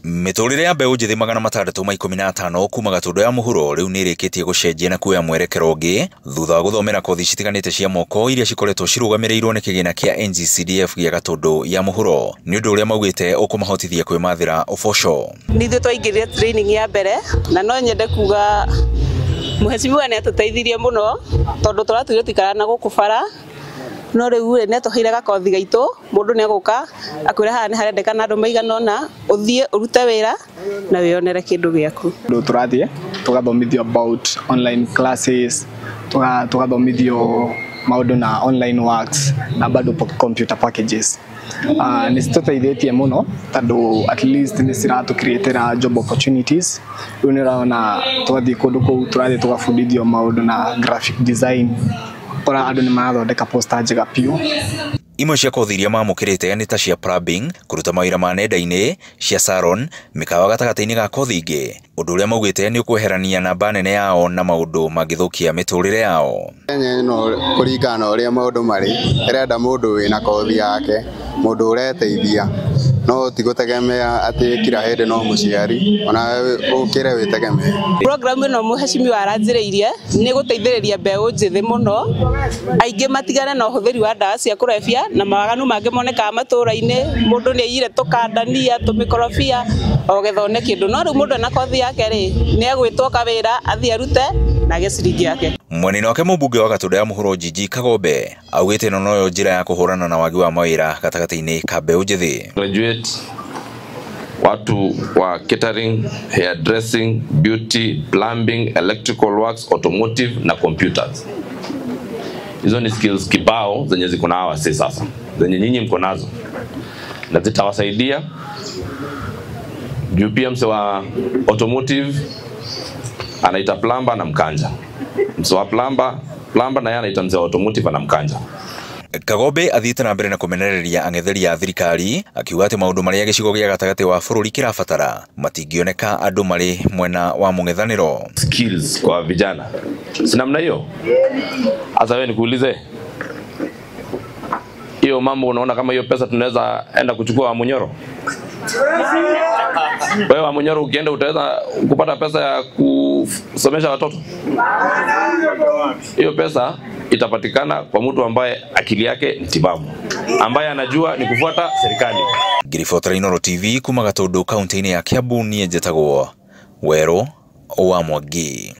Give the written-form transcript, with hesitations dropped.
Mĩtũrĩre ya mbeũ njĩthĩ 615 kuma Gatũndũ ya mũhuro rĩu nĩĩrĩkĩtie gũcenjia na kuoya mwerekero ũngĩ thutha wa gũthomera kothi citiganĩte cia moko iria cikoretwo cirũgamĩrĩirwo nĩ kĩgĩna kĩa NGCDF gĩa Gatũndũ ya mũhuro nĩ ũndũ ũrĩa maugĩte ũkũmahotithia kwĩmathĩra ũboco. Nĩ ithuĩ twaingĩrire training ya mbere na no nyende kuga mũhecimiwa nĩ atũteithirie mũno tondũ tũratuire tũikaraga na gũkũ bara no rĩu rĩ nĩatũheire gakothi gaitũ mũndũ nĩ egũka akwĩra haha nĩ harendekana andũ maigana ũna ũthiĩ ũrute wĩra na wĩyonere kĩndũ gĩaku. Rĩu tũrathiĩ tũgathomithio about online classes, tũgathomithio maũndũ na online works na bado computer packages. Nĩ citũteithĩtie mũno tondũ at least nĩ ciratũ-creatĩra job opportunities. Rĩu nĩ ũrona twathiĩ kũndũ kũu tũrathiĩ tũgabundithio maũndũ na graphic design, ũkora andũ nĩ marathondeka poster njega biũ. Imwe cia kothi iria mamũkĩrĩte nĩ ta cia plumbing, kũruta mawĩra ma nenda-inĩ, cia salon, mĩkawa gatagatĩ-inĩ ga kothi ingĩ, ũndũ ũrĩa maugĩte nĩ ũkweherania namba nene yao na maũndũ mangĩthũkia mĩtũrĩre yao. Kenya ĩno kũringana na ũrĩa maũndũ marĩ, ĩrenda mũndũ wĩna kothi yake, mũndũ ũreteithia, no ti gũtegemea atĩ kila hĩndĩ no mũciari, ona ũkĩre wĩtegemee. Program ĩno mũhecimiwa aranjĩrĩirie nĩ gũteithĩrĩria mbeũ njĩthĩ mũno aingĩ matigane na ũhũthĩri wa ndawa cia kũrebia na mawaganu mangĩ monekaga matũra-inĩ. Mũndũ nĩ aiyire tũkandania tũmĩkorobia o getha one kĩndũ, no rĩu mũndũ ena kothi yake rĩ nĩ egwĩtwo kawĩra athiĩ arute na agĩe ciringi yake. Mwena-inĩ wake mũmbunge wa Gatũndũ ya mũhuro Njinji Kagombe augĩte ĩno noyo njĩra ya kũhũrana na wagi wa mawĩra gatagatĩ-inĩ ka mbeũ njĩthĩ. Graduate watu wa catering, hairdressing, beauty, plumbing, electrical works, automotive na computers. Hizo ni skills kibao zenye ziko na hawa sasa, zenye nyinyi mko nazo na zitawasaidia. Juu pia mse wa automotive anaita plumber na mkanja, mse wa plumber na yeye anaita mse wa automotive na mkanja. Kagombe athiĩte na mbere na kũmenereria ang'etheri a thirikari akiuga atĩ maũndũ marĩa gĩcigo gĩa gatagatĩ wa bũrũri kĩrabatara matingĩoneka andũ marĩ mwena wa mũng'ethanĩro. Skills kwa vijana si namna hiyo? Sasa wewe nikuulize, hiyo mambo unaona kama hiyo pesa tunaweza enda kuchukua wa Munyoro? Wewe wa Munyoro ukienda utaweza kupata pesa ya kusomesha watoto? Hiyo pesa itapatikana kwa mtu ambaye akili yake ni timamu, ambaye anajua ni kufuata serikali. Ngiribotera Inooro TV kuma Gatũndũ kaunti-inĩ ya Kiambu, niĩ njĩtagwo Werũ wa Mwangi.